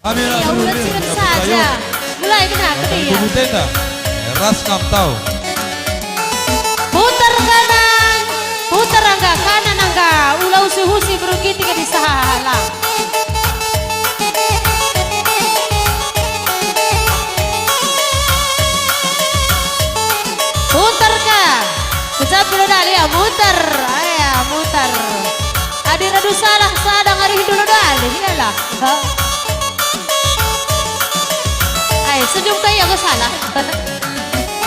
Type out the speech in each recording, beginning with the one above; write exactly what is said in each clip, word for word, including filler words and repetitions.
Kami anak. Ya, ulet siap saja. Mulai kena, kena, ya. Tubuh tenda. Ras enam tau. Putar kanan, putar angga kanan angga, ula usi-usi beru Ginting adi salah. Putar ka. Kucapi lo dali ya, mutar. Aya, mutar. Adi radu salah sada ngarihin dulu dali, iyalah. Ha? Ai, senyum kai aku salah.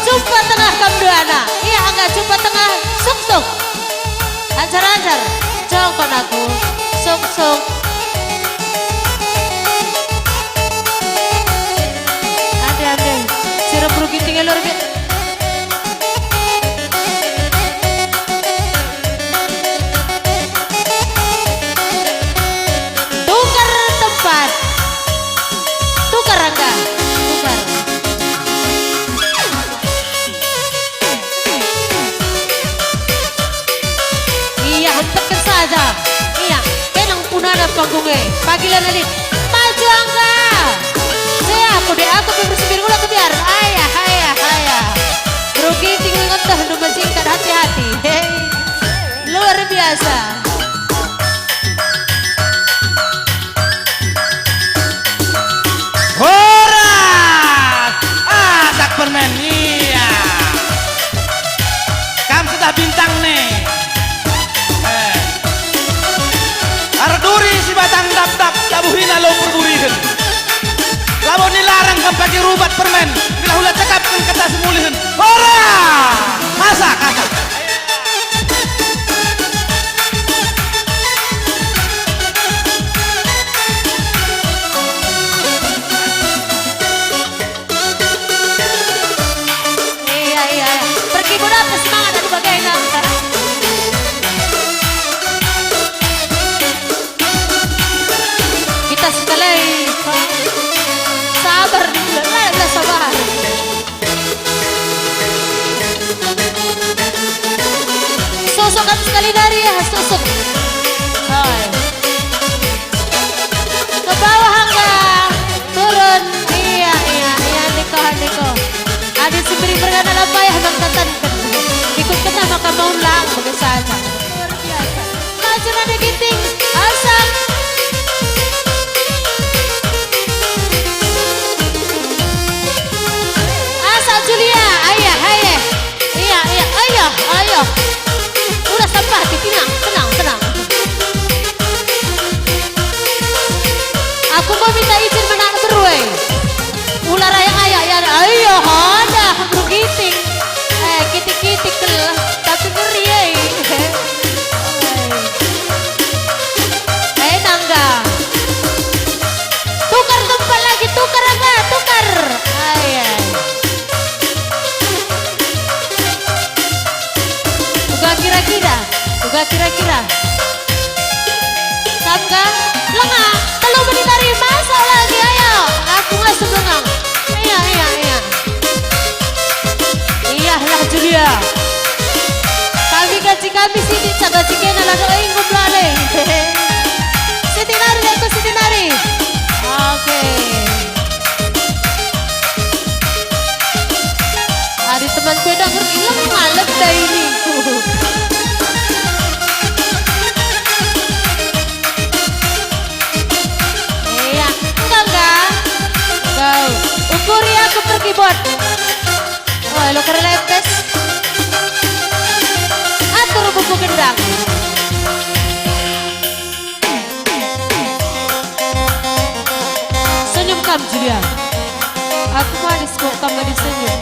Cupa tengah kam duana. Iya, angga cupa tengah. Suk, suk. Ancar-ancar. Jongkon aku. Suk, suk. Ande, ande. Sirep rugi tinggal luar biasa. Tukar tempat. Tukar angga. Tukar. Iya, hempetken saja. Iya, tenang punana panggung e. Pagi lana lit. Maju angga. Saya aku deh, aku bersembir ulang kebiar. Ayah, ayah, ayah. Rugi tinggal ngeteh, ndu mencingkat, hati-hati. Hei. Luar biasa. Horas! Asak permen, iya. Kam sudah bintang nih. Eh. Arduri si batang dap-dap, dabuhina lo perburihen. Labo nilarang kam pagi rubat permen, bila hula cekapken kata semulihen. Horas! Asak, asak. Iya, iya, iya. Pergi kuda semangat adi bage nang. Kita sekali. Sabar, la, la, sabar. Sosok kan sekali dari ya, sosok. Hai. Ke bawah angga, turun. Iya, iya, iya, niko, niko. Adi sembiri mergana la payah mengkatanken. Ikut kena maka mau lang, bagi saja. Luar biasa. Maju Nanda Ginting, asak. Asak Julia, ayah, ayah. Iya, iya, ayah, ayah. Udah sampah, tenang, tenang, tenang. Aku mau minta izin menak beru, eh. Ular ayang ayak ya, ayo ada beru Ginting. Eh, kitik-kitik kel, tapi ngeri, eh. Eh, nangga. Tukar tempat lagi, tukar angga, tukar. Ai, ai. Uga kira-kira, uga kira-kira. Kam ka? Lenga. Telu menit dari masa lagi, ayo. Aku ngasup lengang. Iya, iya, iya. Iyalah, Julia. Kami gaji kami sidik, ca gaji kena lah, doa inggo belale. Siti nari, aku siti nari. Oke. Adi temanku enda ngerti, lenga ledai ini. Iya, enggak, enggak. Enggak. Ukuri aku pergi, Bot. Oh, lo kerlepes. Atur buku gendang. Senyum kam, Julia. Aku manis kok kam ngadi senyum.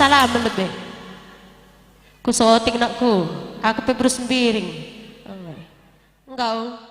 Salah lebih. Ku soting nakku, aku pe berus mbiring. Enggau.